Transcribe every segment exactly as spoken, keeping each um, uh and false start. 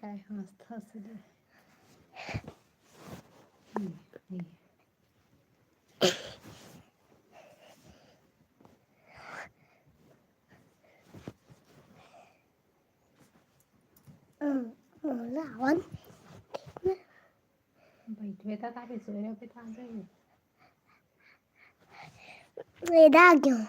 काय हंसत हस रे? ये, ये। मोला आवन। बइठबे त काफी सोए रहिबे त आ जाही। एदा क्यों?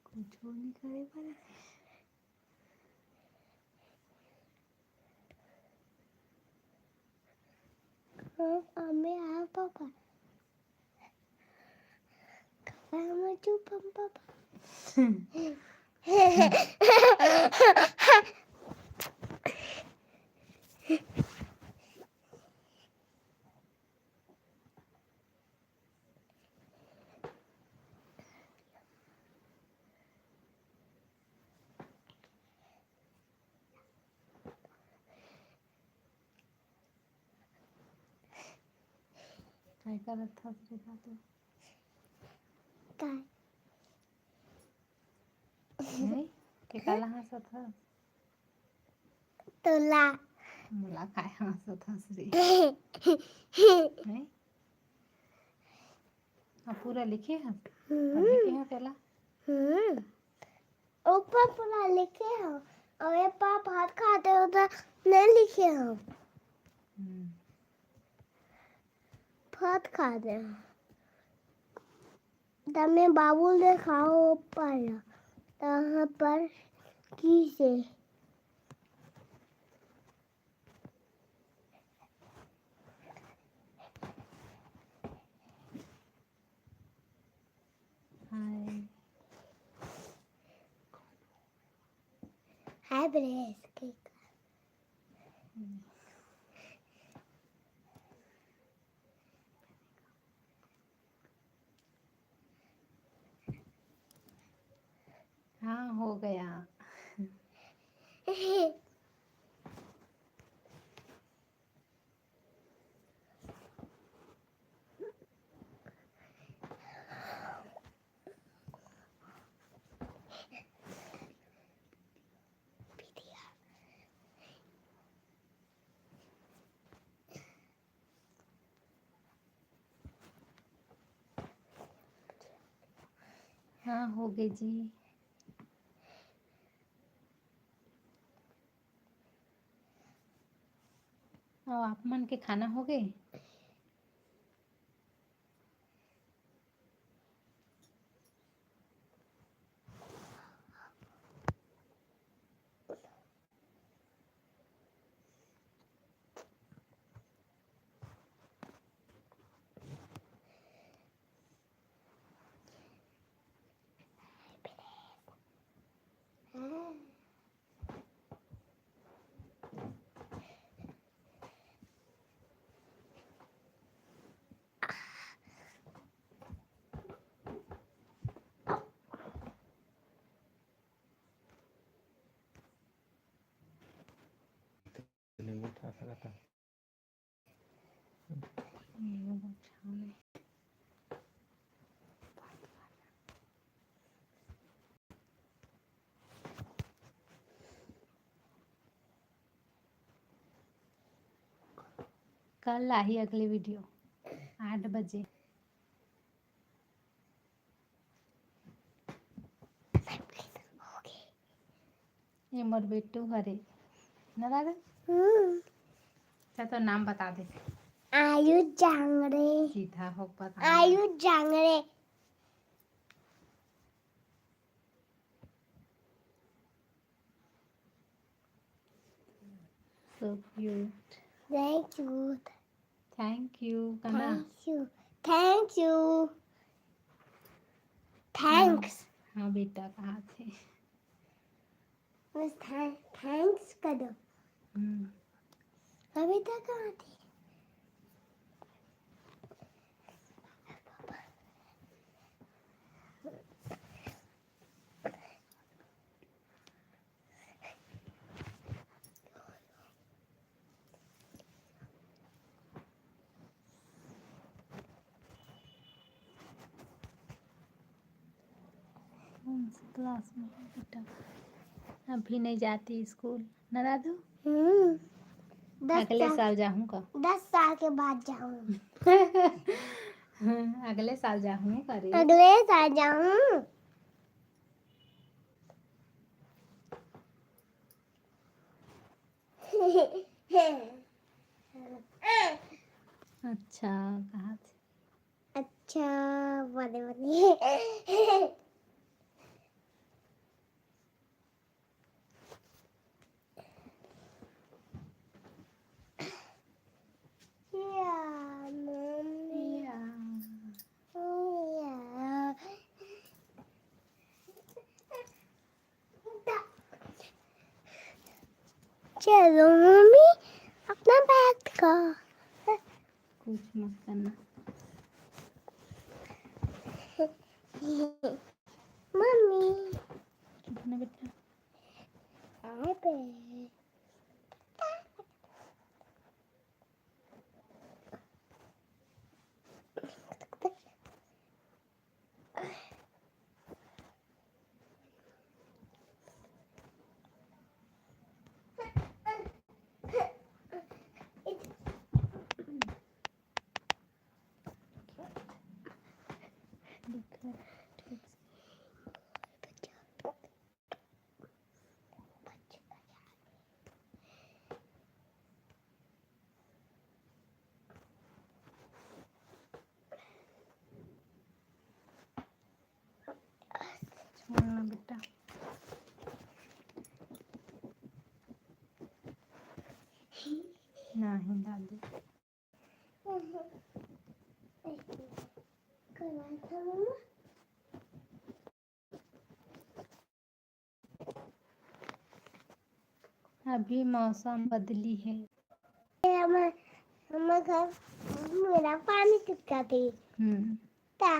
कुछो नइ करे बर। हाँ, हमें आ पापा। पापा, हमें चुप हम पापा। काय करत हस रे दादू? काय? नहीं, के काला हंसत हस? तोला। मोला काय हंसत हस रे? नहीं? अब पूरा लिखे हस? हम्म। पढ़े के हस तेला? हम्म। ऊपर पूरा लिखे हो। अउ ए पापा भात खाते हो त नहीं लिखे हो। हम्म। भात खाते हो। त मैं बाबू ले खाओ ऊपर। त यहाँ पर की से? हाय। हाय ब्रेस, के कर? हाँ, हो गया। हाँ, हो गे जी। अउ आप मन के खाना हो गे? कल आही अगले video आठ बजे। ये मोर बेटू हरे ना दादा। हम्म। अच्छा, तो नाम बता दे। आयुष जांगड़े। सीधा हो, बता। Ayush Jangde. So cute. Thank you। Thank you कना। Thank you। Thank you। Thanks। हाँ बेटा, कहा थे। बस thanks कर दो। हम्म। अभी तक कहाँ थे? कौन सी class में है बेटा? अभी नहीं जाती school ना दादू? हम्म। दस अगले साल, साल जाहूँ का? दस साल के बाद जाहूँ। अगले साल जाहूँ का रे? अगले साल जाहूँ। अच्छा, कहा थे? अच्छा, बने, बने। या, मम्मी। या। या। चलो मम्मी, अपना bag दिखा। कुछ मत करना। मम्मी। चुप ना बेटा। आए पे। छोड़ ना बेटा। नहीं दादी। अभी मौसम बदली है। हमर, हमर घर, मेरा पानी टपका थे। हम्म। ता,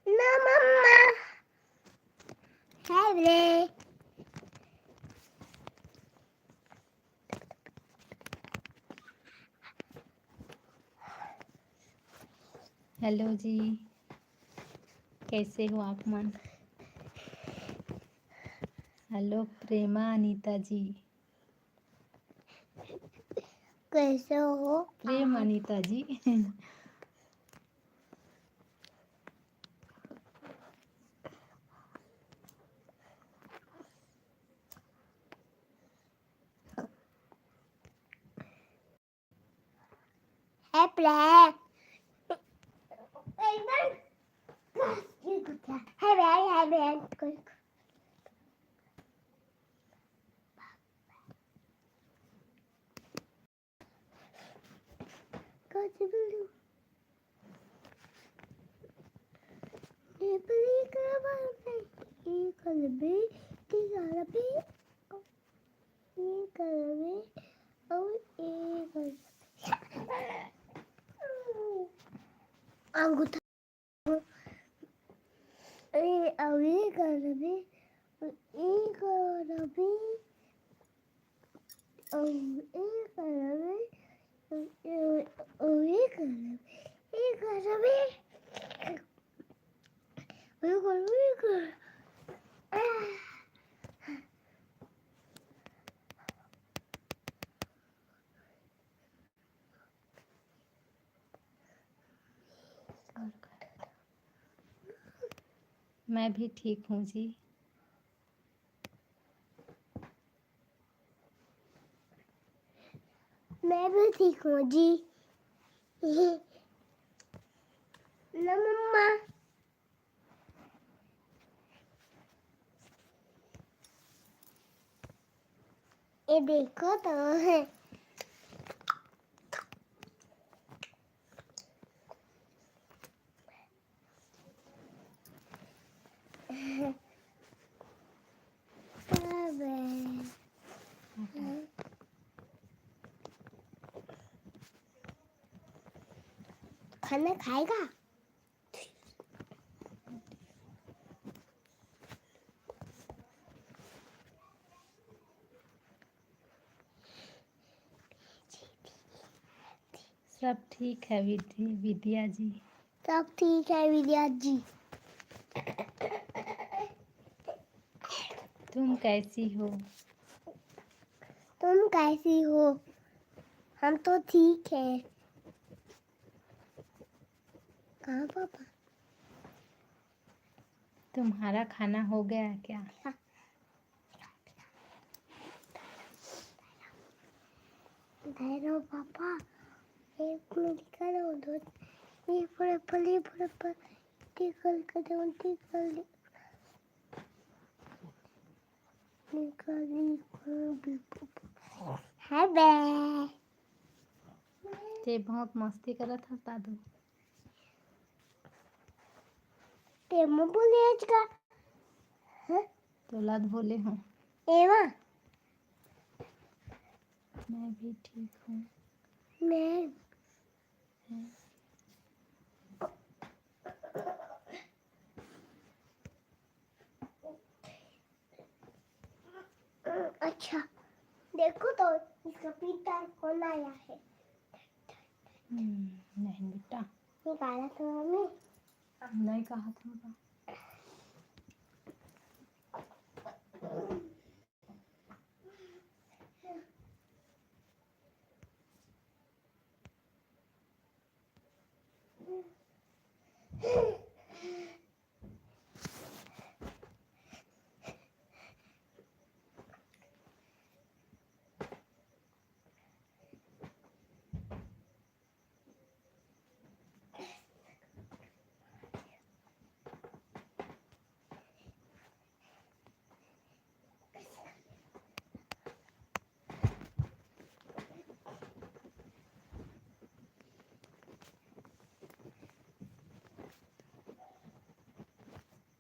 ना मम्मा। है रे। Hello जी, कैसे हो आप मन? Hello प्रेमा अनीता जी। कैसे हो? प्रेम अनीता जी। है प्ले। एकदम। है बहन, है बहन। अंगूठा। ए, अउ ए करबे, ए करबे, अउ ए करबे, अउ ए करबे, ए करबे, ए करबे, ए करबे। आह। मैं भी ठीक हूँ जी। मैं भी ठीक हूँ जी। ना मम्मा। ये देखो तो। खाना खाएगा? सब ठीक है विद्य-, विद्या जी। सब ठीक है विद्या जी। तुम कैसी हो? तुम कैसी हो? हम तो ठीक है। कहाँ पापा? तुम्हारा खाना हो गया क्या? हाँ। भैरव पापा, एक मिनट करो, दो, ये पूरे पल, ये पूरे पल, टिकल कर दो, टिकल दे। निकल, निकल, है बे। ते बहुत मस्ती करत हस दादू। ते मु बोले आज का? हाँ? तोला बोले हूँ। एमा? मैं भी ठीक हूँ। मैं अच्छा, देखो तो इसका पीता कौन आया है? हम्म, नहीं बेटा। निकाला तो मम्मी। नहीं कहा था बेटा।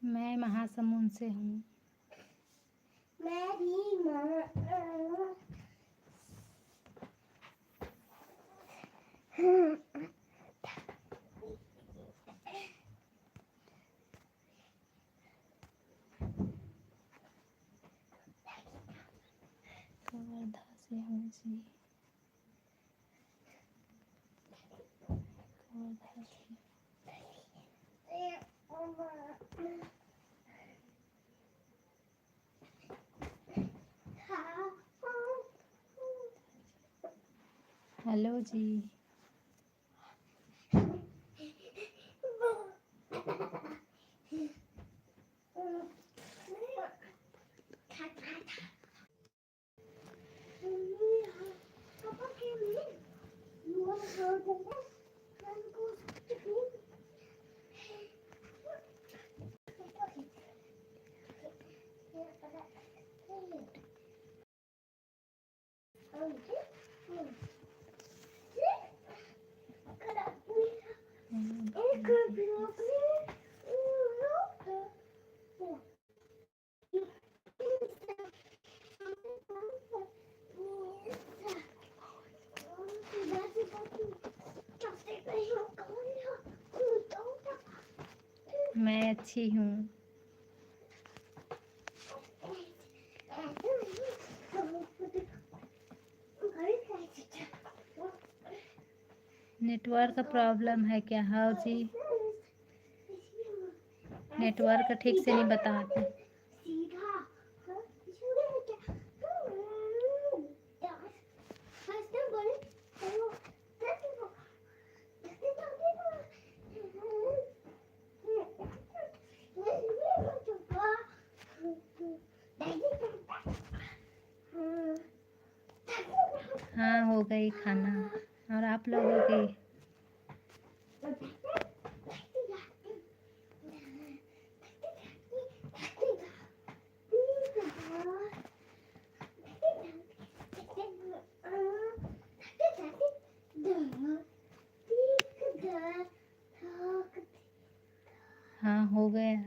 मैं महासमुंद से हूँ। मैं भी महा-, कवर्धा से हूँ जी। कवर्धा से। हेलो जी। मैं अच्छी हूँ। नेटवर्क का प्रॉब्लम है क्या? हाँ जी, नेटवर्क ठीक से नहीं बताते। गई खाना। और आप लोगों की? हाँ, हो गया।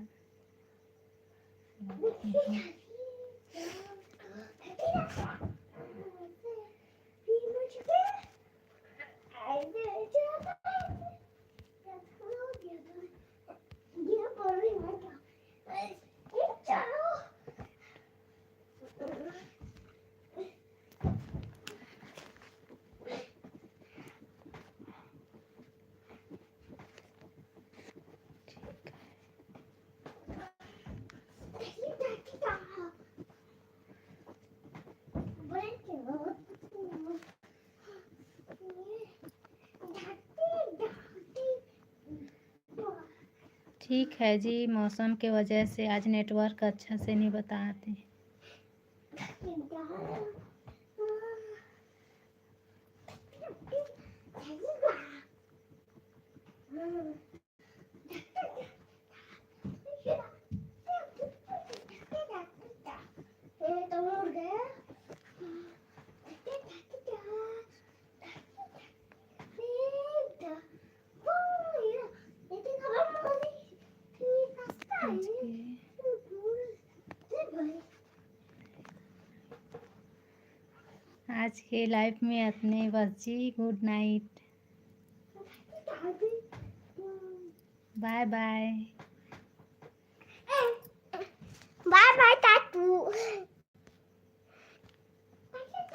ठीक है जी, मौसम के वजह से आज नेटवर्क अच्छा से नहीं बताते। आज के लाइव में अतने बस जी। गुड नाइट। बाय बाय। बाय बाय टाटू।